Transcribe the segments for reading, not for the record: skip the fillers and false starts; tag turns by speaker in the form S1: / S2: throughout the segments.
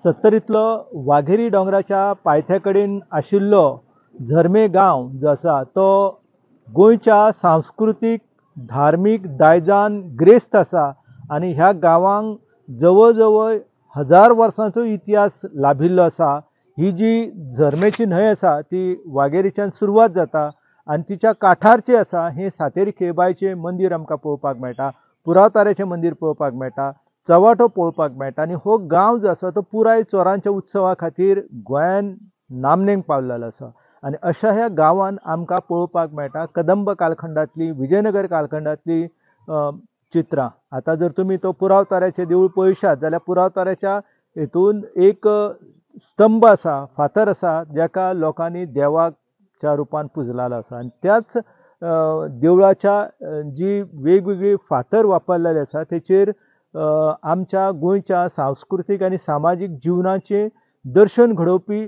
S1: सत्तरींतलो वाघेरी दोंगराच्या पायथ्या कडेन आशिल्लो झर्मे गांव जो आसा तो गोंयच्या सांस्कृतीक धार्मीक दायजान ग्रेस्त आसा आनी ह्या गांवांक जवळ जवळ 1000 वर्सांचो इतिहास लाभिल्लो आसा। ही जी झर्मेची न्हंय आसा ती वाघेरीच्यान सुरवात जाता आनी तिच्या काठार आसा हें सातेरी खेळबायचें मंदीर आमकां पळोवपाक मेळटा, पुरावताराचें मंदीर पळोवपाक मेळटा, चवाटो पळोवपाक मेळटा आनी हो गांव जो आसा तो पुराय चोरांच्या उत्सवा खातीर गोंयान नामनेक पावलेलो आसा। आनी अशा ह्या गांवान आमकां पळोवपाक मेळटा कदंब कालखंडांतली, विजयनगर कालखंडांतली चित्रां। आतां जर तुमी तो पुरावताराचें देवूळ पळयशात जाल्यार पुरावताराच्या हेतून एक स्तंभ आसा, फातर आसा जाका लोकांनी देवाच्या रुपान पुजलेलो आसा आनी त्याच देवळाच्या जी वेगवेगळी फातर वापरलेले आसा तेचेर आमच्या गोंयच्या सांस्कृतीक आनी सामाजीक जिवनाचें दर्शन घडोवपी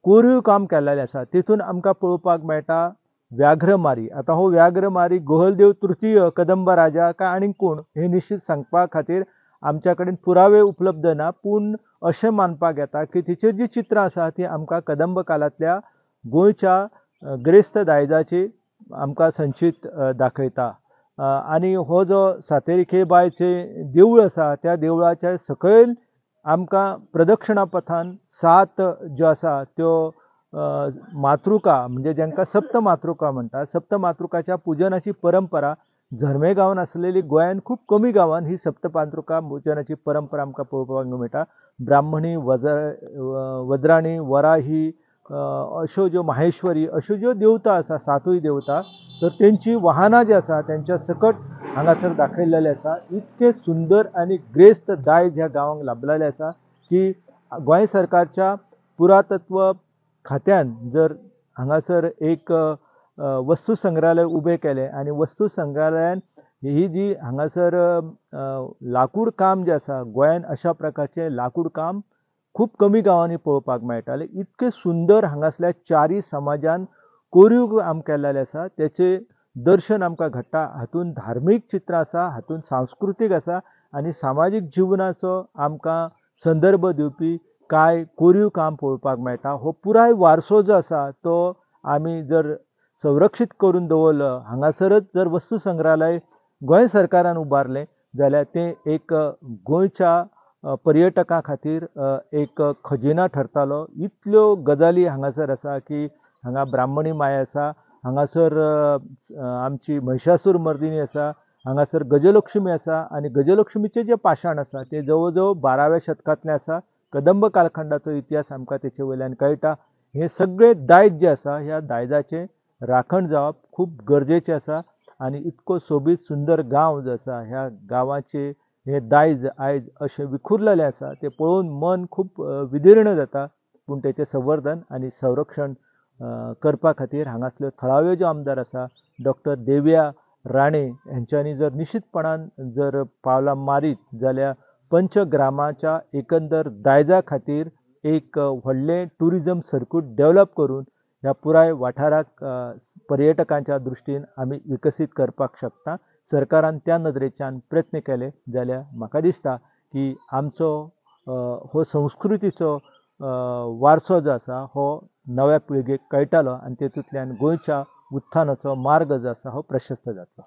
S1: कोरीव काम केल्लेलें आसा। तेतून आमकां पळोवपाक मेळटा व्याघ्रमारी। आतां हो व्याघ्रमारी गोहलदेव तृतीय कदंब राजा काय आनी कोण हें निश्चित सांगपा खातीर आमच्या कडेन पुरावे उपलब्ध ना, पूण अशें मानपाक येता की तिचेर जी चित्रां आसा ती आमकां कदंब कालांतल्या गोंयच्या ग्रेस्त दायजाची आमकां संचीत दाखयता। आनी हो जो सातेरी खेळबायचें देवूळ आसा त्या देवळाच्या सकयल आमकां प्रदक्षिणा पथान 7 ज्यो आसा त्यो मातृका, म्हणजे जांकां सप्त मातृका म्हणटा, सप्त मातृकाच्या पुजनाची परंपरा झर्मे गांवान आसलेली गोंयान खूब कमी गांवान ही सप्त मातृका पुजनाची परंपरा आमकां पळोवपाक मेळटा। ब्राह्मणी, वज्राणी, वराही अश्यो ज्यो माहेश्वरी अश्यो ज्यो देवता आसा, सातूय देवता, तर तेंची वाहनां जी आसा तेंच्या सकट हांगासर दाखयल्लेलें आसा। इतकें सुंदर आनी ग्रेस्त दायज ह्या गांवांक लाभलेलें आसा की गोंय सरकारच्या पुरातत्व खात्यान जर हांगासर एक वस्तू संग्रहालय उबें केलें आनी वस्तू संग्रहालयान ही जी हांगासर लाकूड काम जें आसा, गोंयान अशा प्रकारचें लाकूड काम खूब कमी गांवांनी पळोवपाक मेळटालें। इतकें सुंदर हांगासल्या चारी समाजान कोरीव काम केल्लेलें आसा तेचें दर्शन आमकां घडटा। हातूंत धार्मीक चित्रां आसा, हातूंत सांस्कृतीक आसा आनी सामाजीक जिवनाचो आमकां संदर्भ दिवपी कांय कोरीव काम पळोवपाक मेळटा। हो पुराय वारसो जो आसा तो आमी जर संरक्षीत करून दवरलो, हांगासरच जर वस्तू संग्रहालय गोंय सरकारान उबारलें जाल्यार तें एक गोंयच्या पर्यटकां खातीर एक खजिना ठरतालो। इतल्यो गजाली हांगासर आसा की हांगा ब्राह्मणी माय आसा, हांगासर आमची महिषासूर मर्दिनी आसा, हांगासर गजलक्ष्मी आसा आनी गजलक्ष्मीचें जें पाशाण आसा तें जवळ जवळ 12व्या शतकांतलें आसा। कदंब कालखंडाचो इतिहास आमकां तेचे वयल्यान कळटा। हें सगळें दायज जें आसा ह्या दायजाचें राखण जावप खूब गरजेचें आसा आनी इतको सोबीत सुंदर गांव जो आसा ह्या गांवाचें हें दायज आयज अशें विखुरलेलें आसा तें पळोवन मन खूब विदीर्ण जाता। पूण तेचें संवर्धन आनी संरक्षण करपा खातीर हांगासल्यो थळाव्यो ज्यो आमदार आसा डॉक्टर देविया राणे हेंच्यांनी जर निश्चितपणान जर पावलां मारीत जाल्यार पंचग्रामाच्या एकंदर दायजा खातीर एक व्हडलें ट्युरिजम सर्कूट डेवलप करून ह्या पुराय वाठाराक पर्यटकांच्या दृश्टीन आमी विकसीत करपाक शकता। सरकारान त्या नदरेच्यान प्रयत्न केले जाल्यार म्हाका दिसता की आमचो हो संस्कृतीचो वारसो जो आसा हो नव्या पिळगेक कळटालो आनी तेतूंतल्यान गोंयच्या उत्थानाचो मार्ग जो आसा हो प्रशस्त जातलो।